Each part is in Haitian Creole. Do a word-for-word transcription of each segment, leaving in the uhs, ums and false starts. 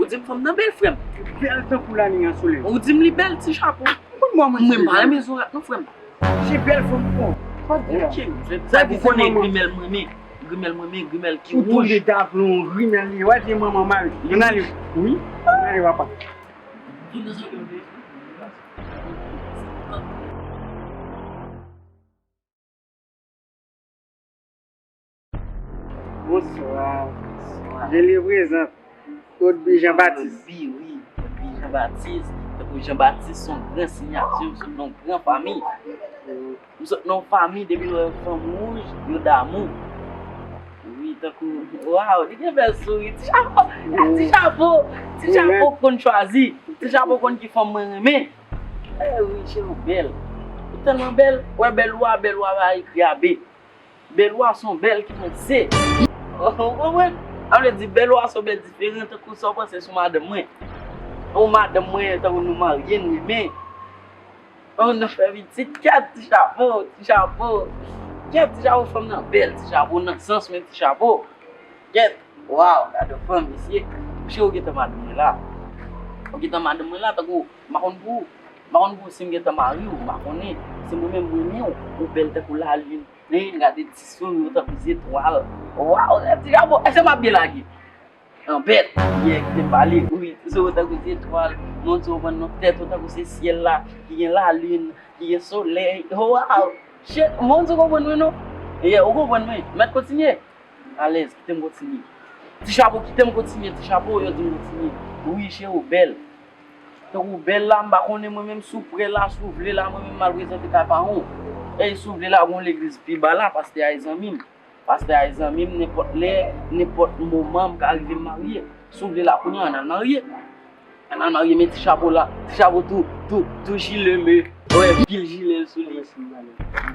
Ou di m fanm nan bèl, frè m. Bèl tankou lalin an solèy. Ou di m li bèl, ti chapo. Ou konn mwen, mwen, mwen pa renmen zorat non, frè m. Se bèl fanm ou pran. Ok, sa di konnen grimèl mwen renmen. Grimèl mwen renmen, grimèl ki wouj. Ou tonbe daplon, grimèl li. Wè di manman mal. Ann ale. Wi. Ann ale, papa. Bonswa. Bonswa. Je le prezant. Claude B Jean Baptiste. Claude B, wi. Claude B Jean Baptiste. Tankou Jean Baptiste se yon gran siyati, se yon gran fanmi. M sot nan yon fanmi, depi lè w wè fanm wouj, yo damou. Wi, tankou, waw, li gen bèl souri. Ti chapo, ti chapo, ti chapo konn chwazi. Ti chapo konn ki fanm mwen renmen. Eh wi, cheri w bèl. Ou tèlman bèl, wè bèl ou a, bèl ou a pa ekri a B. Bèl ou a se yon bèl ki panse. Ou konprann? Sa vle di bèl ou a se yon bèl diferan tankou sa w panse sou madanm mwen. Yon madanm mwen tankou nou marye, n renmen. Oh, nou fè pitit, kèt ti chapo, ti chapo. Kèt ti chapo, fanm nan bèl, ti chapo nan sans men ti chapo. Kèt, waw, gade fanm, mesye. Mesye, ou gentan madanm mwen la. Ou gentan madanm mwen la, tankou, m pa konn pou ou. M pa konn pou ou si m gentan mari w, m pa konnen. Se mwen menm, mwen renmen w. Ou bèl tankou lalin. Hein, gade ti souri w tankou zetwal. Waw, kèt ti chapo, èske m ap byen lage? An bèt, yè kite m pale, wi, se ou tankou zetwal, moun di w konprann non, tèt ou tankou se syèl la, ki gen lalin, ki gen solèy, waw, shit, moun di w konprann mwen non, yè, ou konprann mwen, mèt kontinye, alèz, kite m kontinye, ti chapo, kite m kontinye, ti chapo, yo di m kontinye, wi, cheri w bèl, tankou w bèl la, m pa konnen mwen menm si w prè la, si w vle la, mwen menm m al prezante kay paran w, e si w vle la, gen yon legliz pi ba la, pastè a e zanmi m. Pastè a e zanmi m, nenpòt lè, nenpòt moman, m ka rive m marye. Si w vle la kounye a, ann al marye. Ann al marye, men ti chapo la, ti chapo tou, tou, tou jile, men, wè, pil jile sou li.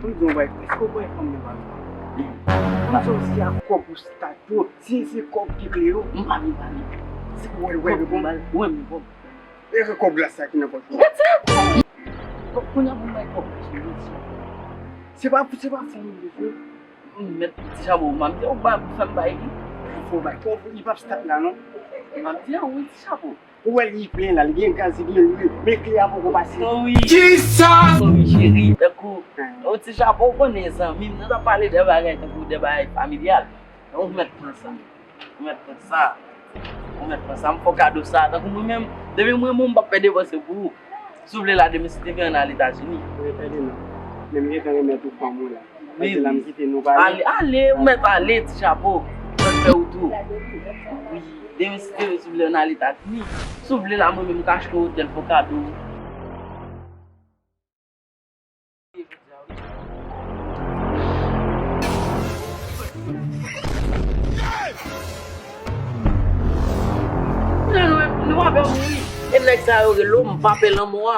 Pou m di w yon bagay, èske w kwè fanm nan pa vle? Fanm sa w se a kòb ou stat yo, si se kòb ki kle yo. M pa vle pale. Se pou wè, wè, bon. Wè, m bon. Èske kòb glas sa ki nan pòch ou? Retire kòb! Bon, kounye a pou m bay kòb glas ou, wi, ti chapo. Se pa, se pa fanm ou bezwen. M mèt ti chapo, m ap di w, ba, fè m bay li. Fò w bay kòb, li p ap stat la, non. M ap di w, wi, ti chapo. Ou wè li plen la, li gen gaz, li gen lwil, men kle a poko pase. Wi. Kisa? Wi, cheri, tankou, o ti chapo, ou konnen zanmi m, nou t ap pale de bagay, tankou de bagay familyal. Ou mèt pran sa. Ou mèt pran sa. Ou mèt pran sa. M fè w kado sa. Tankou mwen menm, depi mwen menm, m p ap pèdi panse pou ou. Si w vle la, demen si te vle ann al Etazini. Mwen pèdi non. Men m gentan remèt ou fanm ou la. Pase la, m kite nou pale. Ale, ale, ou mèt ale, ti chapo. Ou mèt fè wout ou. Wi. Demen si te vle, si w vle ann al Etazini. Si w vle la, mwen menm, m ka achte yon otèl, fè w kado. Kounye a nou, nou pa pè mouri. E nèg sa yo rele w, m pa pè lanmò a.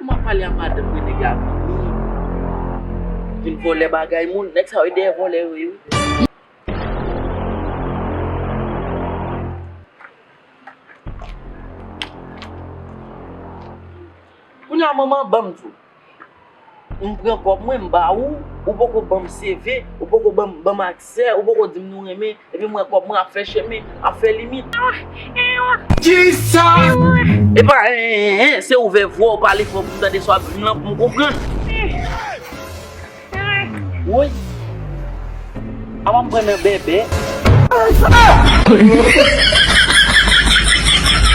Kòman pale a madanm mwen, nèg la vini. Vin vòlè bagay moun. Nèg sa yo dèyè vòlè yo ye, wi. Kounye a, manman, ban m di w. M pran kòb mwen, m ba ou, ou poko ban m C V, ou poko ban m, ban m aksè, ou poko di m nou renmen, epi m wè kòb mwen ap fè chemen, ap fè limit. Kisa? E pa en, en, en, se ouvè vwa w pale fò pou m tande sa w ap di m lan pou m konprann. Woy. Apa m pran nan bèbè.